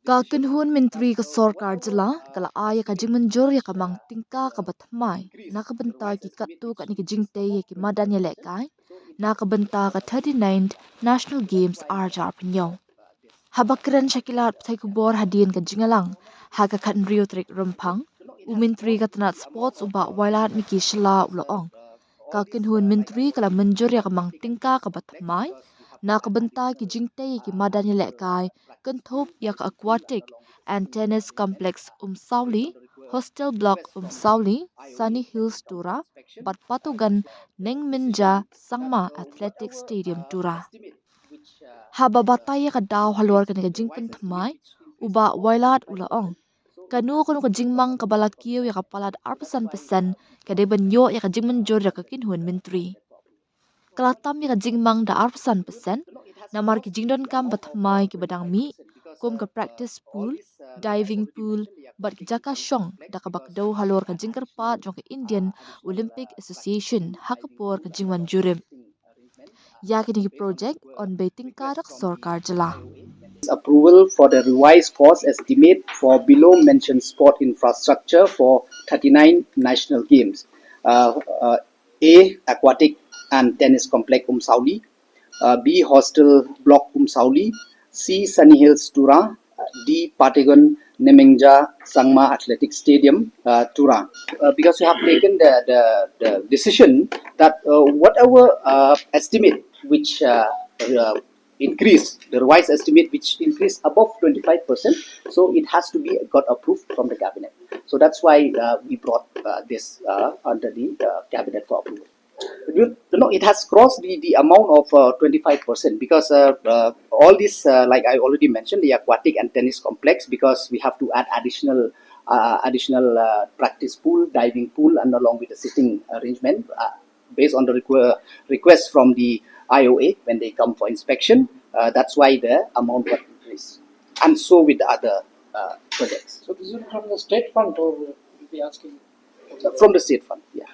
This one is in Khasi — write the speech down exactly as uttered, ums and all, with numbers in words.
Ka kynhun myntri ka sorkar jylla ka la ai ïa ka jingmynjur ïa ka mang tyngka kaba thymmai na ka bynta ki katto katne ki jingtei ïa ki madan ïalehkai na ka bynta ka thirty-ninth National Games ar hajar phew hynñiew. Haba kren sha ki lad pathai khubor hadien ka jingïalang ha ka khathynriew tarik Rymphang, u myntri ka tnat sports u Bah Wailadmiki Shylla u la ong, ka kynhun myntri ka la mynjur ïa ka mang tyngka kaba thymmai na ka bynta ki jingtei ïa ki madan ïalehkai, kynthup ïa ka aquatic and tennis complex Umsawli, hostel block Umsawli, Sunny Hills Tura, bad Patogen Nengminja Sangma Athletic Stadium Tura. Haba batai ïa ka daw halor kane ka jingpynthymmai, u Bah Wailad u la ong, kano kano ka jingmang kaba la kiew ïa ka palat arphew san percent ka dei ban ïoh ïa ka jingmynjur ïa ka kynhun myntri. Ka la tam ïa ka jingmang da arphew san percent namar ki jingdonkam bathymmai kiba dang mih, kum ka practice pool, diving pool bad ki jaka shong, da kaba kdew halor ka jingkyrpad jong ka Indian Olympic Association ha ka por ka jingwan jurip ïa kine ki project yn bei tyngka da ka sorkar jylla. Approval for the revised cost estimate for below mentioned sport infrastructure for thirty-nine national games. Uh, uh, A, aquatic and tennis complex Umsawli. Uh, B, hostel block Umsawli. C, Sunny Hills Tura. D, Patogen Nengminja Sangma Athletic Stadium, uh, Tura. Uh, because we have taken the, the, the decision that, uh, whatever, uh, estimate which, uh, uh, increase, the revised estimate which increased above twenty-five percent, so it has to be got approved from the cabinet. So that's why, uh, we brought, uh, this, uh, under the, uh, cabinet for approval. You know, it has crossed the, the amount of, uh, twenty-five percent because, uh, uh, all this, uh, like I already mentioned, the aquatic and tennis complex, because we have to add additional, uh, additional, uh, practice pool, diving pool, and along with the sitting arrangement, uh, based on the requ-, request from the I O A when they come for inspection. Uh, that's why the amount got increased. And so with the other, uh, projects. So this is from the state fund or will be asking? From the state fund, yeah.